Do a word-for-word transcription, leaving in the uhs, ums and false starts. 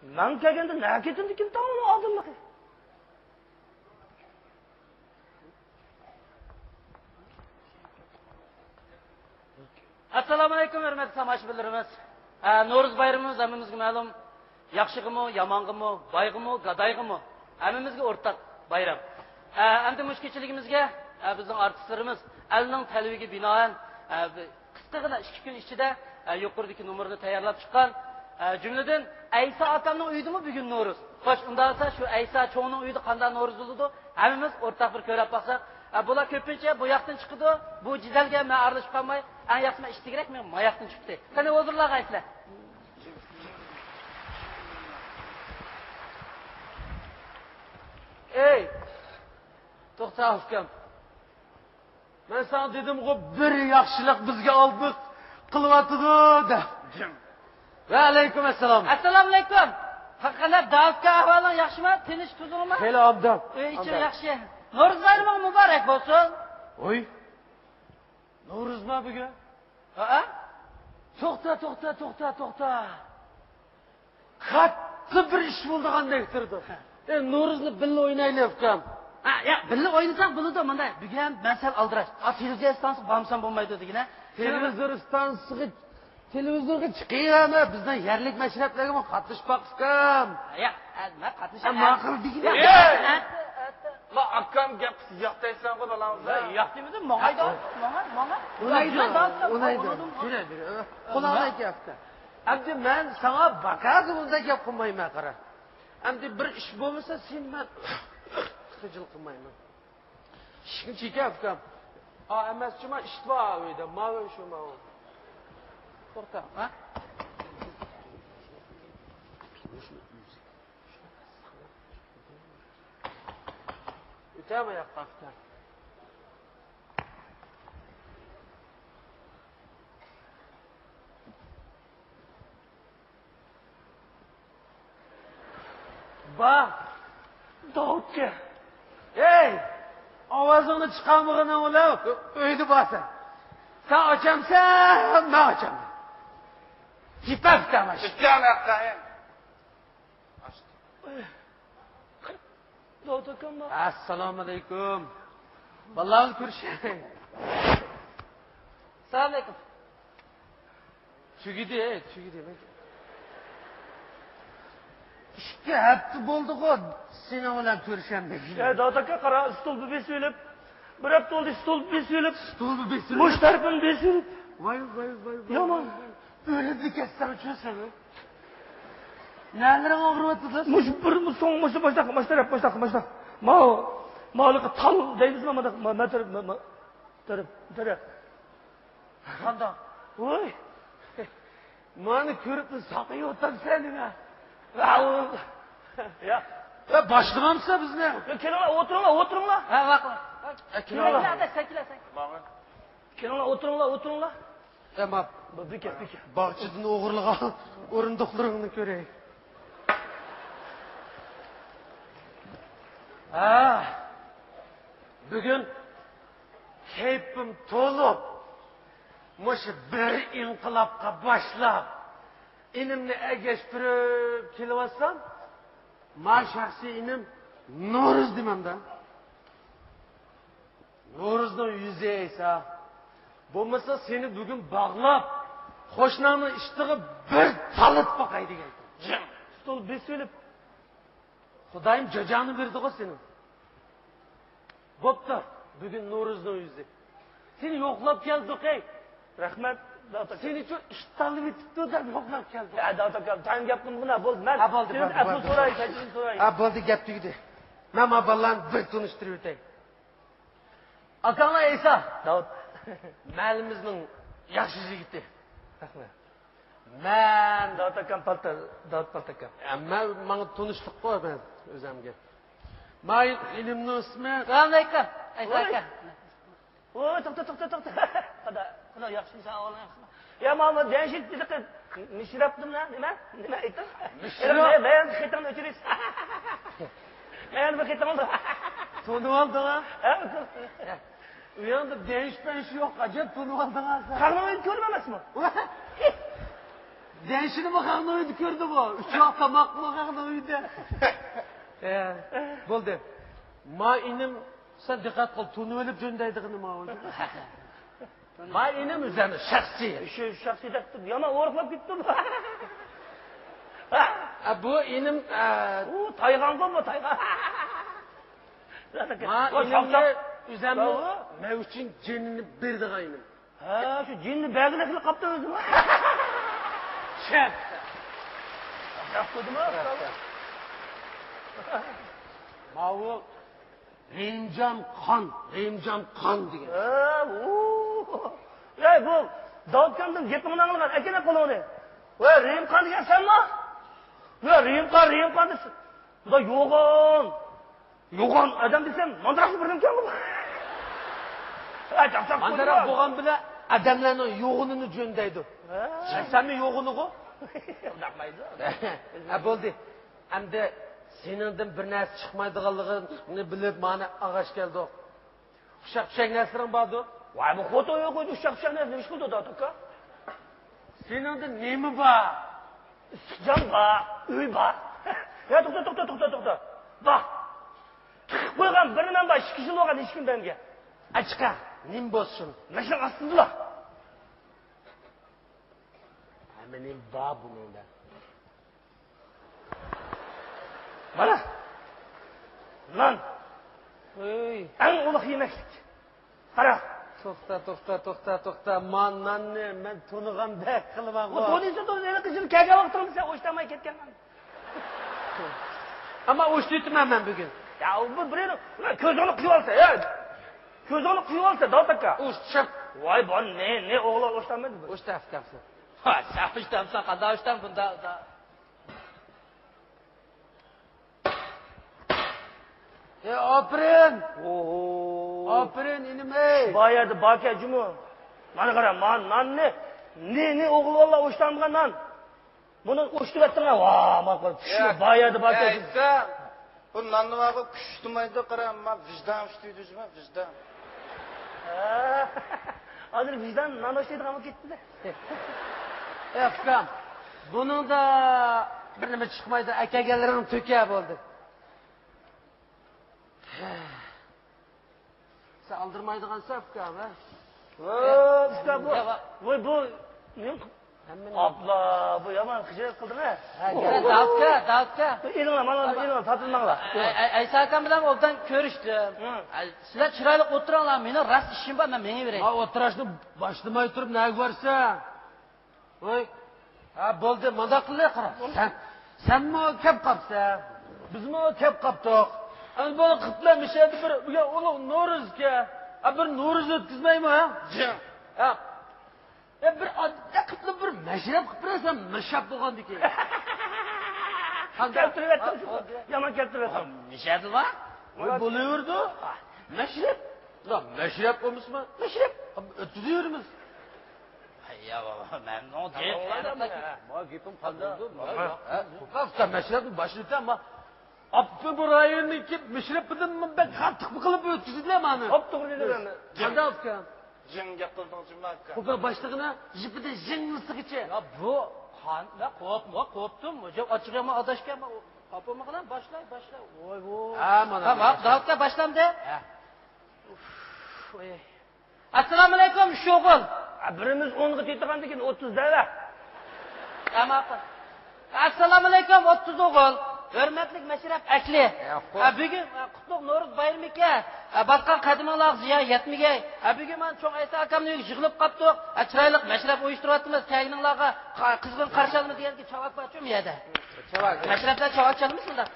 مەن كەلگەندە نەگە كېتىمدىكىن تاڭنىڭ ئادىللىقى؟ ئەسسالامۇئەلەيكۇم، ھۆرمەتلىك تاماشىبىنلىرىمىز. ئە، نورۇز بايرىمىمىز ھەممىمىزگە مەلۇم. ياخشىغىمۇ، يامانغىمۇ، بايغىمۇ، گادايغىمۇ، ھەممىمىزگە ئورتاق بايرام. ئە، ئەمدى مۇشۇ كېچىلىكىمىزگە، ئە، بىزنىڭ ئارتىسلىرىمىز ئەلنىڭ تەلىپىگە بىنائەن، ئە، بى-، قىسقىغىنا ئىككى كۈن ئىچىدە، ئە، يۇقىرىدىكى نومۇرنى تەييارلاپ چىققان. ئە، جۈملىدىن ئەيسا ئاكامنىڭ ئۆيىدىمۇ بۈگۈن نورۇز؟ خوش، ئۇنداق بولسا شۇ ئەيسا چوڭنىڭ ئۆيىدە قانداق نورۇز بولىدۇ؟ ھەممىمىز ئورتاق بىر كۆرۈپ باقساق. ئە، بۇلار كۆپىنچە بۇ ياقتىن چىقىدۇ، بۇ جېدەلگە مەن ئارىلىشىپ قالماي، ئەڭ ياخشى مەن ئىشتىگرەك مەن ما ياقتىن چىقتى. قېنى ھۇزۇرلارغا ئەيسىلەر. ئەي، توختا ئۇكام. مەن ساڭا دېدىمغۇ، بىر ياخشىلىق بىزگە ئالدىق قىلىۋاتىدۇ دەپ. جىڭ. ۋەئەلەيكۇم ئەسسالام. ئەسسالامۇئەلەيكۇم. قانداق داۋۇت ئاكا، ئەھۋالىڭ ياخشىمۇ؟ تىنچ، تۇزغۇنمۇ؟ خېلى ئوبدان. ئۆي ئىچىڭ ياخشى. نورۇز بايرىمىڭ مۇبارەك بولسۇن. ھوي. نورۇزما بۈگۈن؟ ھە؟ توختا، توختا، توختا، توختا. قاتتىق بىر ئىش بولىدىغاندەك تۇرىدۇ. ئە، نورۇزنى بىللە ئوينايلى، ئۇكام. ھە، ياق، بىللە ئوينىساق بولىدۇ، مۇنداق. بۈگۈن مەن سەل ئالدىراش. ئا، تېلېۋىزور ئىستانسىسىغا بارمىسام بولمايدۇ دېگىنە. تېلېۋىزور ئىستانسىسىغا، تېلېۋىزورغا چىقىۋەرمە، بىزنىڭ يەرلىك مەشرەپلەرگىمۇ قاتنىشىپ باق، ئۇكام. ياق، مەن قاتنىشاي. ماقۇل دېگىنە. ياق، ياق، ئەتە، ئەتە. ما ئاكام گەپ قىلسا ياق دەيسەنغۇ، بالاڭىزغا. ياق دېمىدىم، ماڭايدۇ، ماڭاي، ماڭاي. ئۇنايدۇ، ئۇنايدۇ. قۇلاقنى ئەكەپتە. ئەمدى مەن ساڭا باكاسى بۇنداق گەپ قىلمايمەن، قارا. ئەمدى بىر ئىش بولمىسا، سېنى مەن خىجىل قىلمايمەن. ئىشىكنى چېكە، ئۇكام. ئا، ئەمەس، جۇما ئىش بار ئۆيدە. ماۋۇ شۇ، ماۋۇ. توختا، ھە؟ ئۆتەمە ياققا، ئۇكام. با، داۋۇتكە. ھەي! ئاۋازىڭنى چىقارمىغىنىڭ بىلەن ئۆيدە بارسەن. سەن ئاچامسەن، مەن ئاچامەن. يىپەك تاماش. داۋۇت ئاكاممۇ؟ ئەسسالامۇئەلەيكۇم. بالىلار بىلەن كۆرۈشەي. ئەسسالامۇئەلەيكۇم. تۈگىدى، تۈگىدى. ئىككى ھەپتە بولدىغۇ سېنىڭ بىلەن كۆرۈشەلمىگىلى. يا داۋۇت ئاكا، قارا، ستولنى بېسىۋېلىپ، بىر ھەپتە بولدى، ستولنى بېسىۋېلىپ، ستولنى بېسىۋېلىپ، مۇشۇ تەرىپىنى بېسىۋېلىپ. ۋاي، ۋاي، ۋاي، ۋاي، يامان. ۋاي، ۋاي. ئۆلۈمدە كەتسەڭچۇ سەن؟ نەلىرىڭ ئاغرىۋاتىدۇ؟ مۇشۇ بىر، سوڭ، مۇشۇ، مۇشۇنداق، مۇشۇ تەرەپ، مۇشۇنداق، مۇشۇنداق. ماۋۇ، ماۋۇ تال دەيمىزمۇ، مۇنداق، ما، ما تەرەپ، ما، ما، تەرەپ، تەرەپ. قانداق؟ ۋوي. مانا كۆرۈپلا ساقىيىۋاتامسەن نېمە؟ يا. يا، باشلىمامسىلەر بىزنى؟ يا، كېلىڭلار، ئولتۇرۇڭلار، ئولتۇرۇڭلار. ھە، ۋاقىت. كېلىڭلار. سەن كېلە، سەن كېلە. كېلىڭلار، ئولتۇرۇڭلار، ئولتۇرۇڭلار. ئەمما بىكەت، بىكەت. باغچىدىن ئوغرىلىغان ئورۇندۇقلىرىڭنى كۆرەي. ھە، بۈگۈن كەيپىم تولۇپ، مۇشۇ بىر ئىنقىلابقا باشلاپ، ئىنىمنى ئەگەشتۈرۈپ كېلىۋاتسام، ما شەخسىي ئىنىم نورۇز دېمەمدە. نورۇزنىڭ يۈزى ئەيسا. بولمىسا سېنى بۈگۈن باغلاپ، قوشناڭنىڭ ئىشتىغا بىر تالىتىپ باقاي دېگەن. جىڭ! ستول بېسىۋېلىپ. خۇدايىم جاجاڭنى بېرىدىغۇ سېنىڭ. بوپتۇ، بۈگۈن نورۇزنىڭ يۈزى. سېنى يوقلاپ كەلدۇق، ئەي. رەھمەت، داتا. سېنىچۇ ئىش تالىۋېتىپتۇ دەپ يوقلاپ كەلدۇق. يا، داتا ئاكام، تەڭ گەپ قىلمىغىن، ھە، بولدى. مەن ھە، بولدى، سېنىڭدىن بولدى، ئەپۇ بولدى، سوراي، بولدى. كەچۈرۈم سوراي. ھە، بولدى، گەپ تۈگىدى. مەن ما بالىلارنى بىر تونۇشتۇرۇۋېتەي. ئاكاڭلار ئەيسا. داۋۇت. مەھەللىمىزنىڭ ياخشى يىگىتى. رەھمەت. مەن داۋۇت ئاكام پالتا، داۋۇت پالتا ئاكام. يا، مەن، ماڭا تونۇشلۇققۇ مەن ئۆزەمگە. ما ئىنىمنىڭ ئىسمى. سالام ئەلەيكۇم. ئەيسا ئاكا. ۋوي، توختا، توختا، توختا. قادا، قادا، ياخشىمىسەن، ئەھۋالىڭ ياخشىمۇ؟ يا، ماما، دەيشىك دېدىقى، مىشرەپتىم، نېمە؟ نېمە ئېيتتىڭ؟ مىشرەپ. مەن، مەن خېتىڭنى ئۆچۈرۈش. مەن بىر خېتىڭ. تونۇپ ئالدىڭ، ھە؟ ھە. ئۇياڭدا دەيش پەيش يوق، ئەجەب تونۇپ ئالدىڭ، ھە، سەن. قاغنىڭ ئۆيىنى كۆردۈم ئەمەسمۇ؟ دەشنىمۇ خەقنىڭ ئۆيىدە كۆردى بۇ. ئۈچ ۋاق تاماقمۇ خەقنىڭ ئۆيىدە. ئە، بولدى. ما ئىنىم، سەن دىققەت قىل، تونۇۋېلىپ جۆندەيدىغىنى ماۋۇ. ما ئىنىم ئۆزەمنىڭ شەخسىي. شۇ شەخسىي دەپ تۇردى. يامان ئورۇقلاپ كېتىپتۇ. ئە، بۇ ئىنىم، ئە، ئۇ تايغانغۇ بۇ، تايغان. ما ئىنىمنى ئۆزەمنىڭ مەن ئۈچۈن جېنىنى بېرىدىغان ئىنىم. ھە، شۇ جىننى بەلگىلەپ قىلىپ قاپتۇ ئۆزىمۇ. چەپ. ياق قويدىما؟ ماۋۇ رېمجان قان، رېمجان قان دېگەن. ھە، ئۇ. ئەي، بۇ داۋۇتكامدىن گېپىڭنى ئاڭلىغان ئەكەلە قولۇڭنى. ۋە رېمقان دېگەن سەنما؟ ۋە رېمقان، رېمقان دېسە. بۇدا يوغان. يوغان ئادەم دېسەم، ماندىراقلا بىر نېمىكەن بۇ. ئەي، جاقساق ماندىراق بولغان بىلەن ئادەملەرنىڭ يوغىنىنى جۆندەيدۇ. ھە. سەنمۇ يوغىنىغۇ؟ ئۇنداقمايدۇ. ھە، بولدى. ئەمدى سېنىڭدىن بىر نەرسە چىقمايدىغانلىقىنى بىلىپ، مانا ئاغاچ كەلدۇق. ئۇششاق-چۈششەك نەرسىلىرىڭ باردۇ؟ ۋاي، بۇ خوتۇن يوق ئىدى، ئۇششاق-چۈششەك نەرسە نېمە ئىش قىلدى، داتا ئاكا؟ سېنىڭدە نېمە بار؟ ئىسسىقجان بار، ئۆي بار. يا، توختا، توختا، توختا، توختا. بار. تىقىپ قويغان بىر نېمەم بار، ئىككى يىل بولغان ھېچكىم بەرمىگەن. ئاچىقى، نېمە بولسۇن؟ ماشىنىنىڭ ئاستىدىلا. ھەممە نېمە بار بۇنىڭدا. مانا. نان. ئۆي. ئەڭ ئۇلۇغ يېمەكلىك. قارا. توختا، توختا، توختا، توختا. ما ناننى مەن تونۇغاندەك قىلىمەنغۇ. ئۇ تونۇيسەن، تونۇيسەن. ھېلىقى يىل كەلگەن ۋاقتىڭدا سەن ئوشتانماي كەتكەن نان. ئەمما ئوشتىۋېتىمەن مەن بۈگۈن. يا، ئۇ بىر، بىر يېرى، كۆزۈڭنى قىيىۋالسا، يا. كۆزۈڭنى قىيىۋالسا، داتا ئاكا. ئوشتىپ. ۋاي، بۇ نى، نى ئوغلان ئوشتانمىدى بۇ. ئوشتاپ كەپسەن. ھا، سەن ئوشتامسەن، قانداق ئوشتام بۇندا، بۇندا. ئەي، ئاپىرىن! ئوھو. ئاپىرىن، ئىنىم، ئەي! بايادا باركەن جۇمۇ. مانا قارا، مانا ناننى، نى، نى ئوغۇل بالىلار ئوشتانغان نان. بۇنى ئوشتۇرۇۋەتتىڭ ھە، ۋا، مانا قارا، چۈشۈ، يا، بايادا باركەن يا، جۇمۇ. ئېيتسا، بۇ ناننى بارغۇ، كۈچ ئۇشتۇمايدۇ، قارا، ما ۋىجدان ئۇشتۇيدۇ جۇمۇ، ۋىجدان. ھە، ھازىر ۋىجدان نان ئوشتايدىغان بولۇپ كەتتى-دە. ئەي، ئۇكام، بۇنىڭدا بىر نېمە چىقمايدۇ، ئەكەلگەنلىرىڭنى تۆكە بولدى. سەن ئالدىرىمايدىغانسەن، ئۇكام، ھە؟ ۋاي، ئۇكام، بۇ، يا، ۋا- ۋاي، بۇ، نېمە؟ ھەممىنى ئاپلا، بۇ يامان خىجالەت قىلدىڭ، ھە؟ ھە، داۋۇتكا، داۋۇتكا. ئېلىڭلار، مانا، ئېلىڭلار، تارتىلماڭلار. ئەي، ئەي، ئەيسا ئاكام بىلەن ئوبدان كۆرۈشتۈم. ھە. ئەي، سىلەر چىرايلىق ئولتۇرۇڭلار، مېنىڭ راست ئىشىم بار، مەن مېڭىۋېرەي. ما ئولتۇرۇشنى باشلىماي تۇرۇپ نەگە بارسەن؟ ۋاي، ھە، بولدى، مۇنداق قىلىلى، قارا. سەن، سەنمۇ كەپ قاپسەن، بىزمۇ كەپ قاپتۇق. ئەمدى بۇنى قىپلا مىشەدە بىر، بىر ئۇلۇغ نورۇزكەن. ھە، بىر نورۇز ئۆتكۈزمەيمۇ، ھە؟ جىڭ. ھە. يا، بىر ئاددىي قىپلا بىر مەشرەپ قىپ بېرەسەن، مەشرەپ بولغاندىكىن. كەلتۈرۈۋەتتىڭ شۇ. يامان كەلتۈرۈۋەتتىڭ. مىشەدىلا؟ ۋاي، بولۇۋېرىدۇ. مەشرەپ. مەشرەپ بولمىسىمۇ؟ مەشرەپ. ئۆتكۈزۈۋېرىمىز. يا بابا، مەن ئۇنىڭ ما گېپىم قالدى. ھە، ئۇكا، مەشرەپنى باشلىتە، ما ئاپپى بۇ رايوننىڭكى مەشرىپىدىن بەك قاتتىق قىلىپ ئۆتكۈزدى مانا. ئاپتۇ دېدى مەن. قانداق ئۇكا؟ جىڭ گەپ قىلدىڭ جۇما ئۇكا. ئۇكا باشلىقىنى جىپىدە جىڭلىسىغىچە. يا بۇ قان، مەن قوپما، قوپتۇم. ئاچچىقى يامان ئاداشكەن، مەن قاپىمىغىنا باشلاي، باشلاي. ۋاي، ۋاي. ھە، مانا. تامام، داۋۇتكا باشلاندى. ھە. ئۇف، ئەي. ئەسسالامۇئەلەيكۇم، ئۈچ ئوغۇل. ھە، بىرىمىز ئونغا تېتىغاندىكىن ئوتتۇز دەۋە. ھە، ماقۇل. ئەسسالامۇئەلەيكۇم، ئوتتۇز ئوغۇل. ھۆرمەتلىك مەشرەپ ئەھلى. ھە، بۈگۈن، ھە، قۇتلۇق نورۇز بايرىمىكەن. ھە، باسقان قەدىمىڭلارغا زىيان يەتمىگەي. ھە، بۈگۈن مانا چوڭ ئەيسا ئاكامنىڭ ئۆيىگە يىغىلىپ قاپتۇق. ھە، چىرايلىق مەشرەپ ئۇيۇشتۇرۇۋاتىمىز. كەلگىنىڭلارغا قا-، قىزغىن قارشى ئالىمىز دېگەنكى چاۋاك بارچۇ بۇ يەردە. چاۋاك. مەشرەپلەر چاۋاك چالىمىز شۇنداق.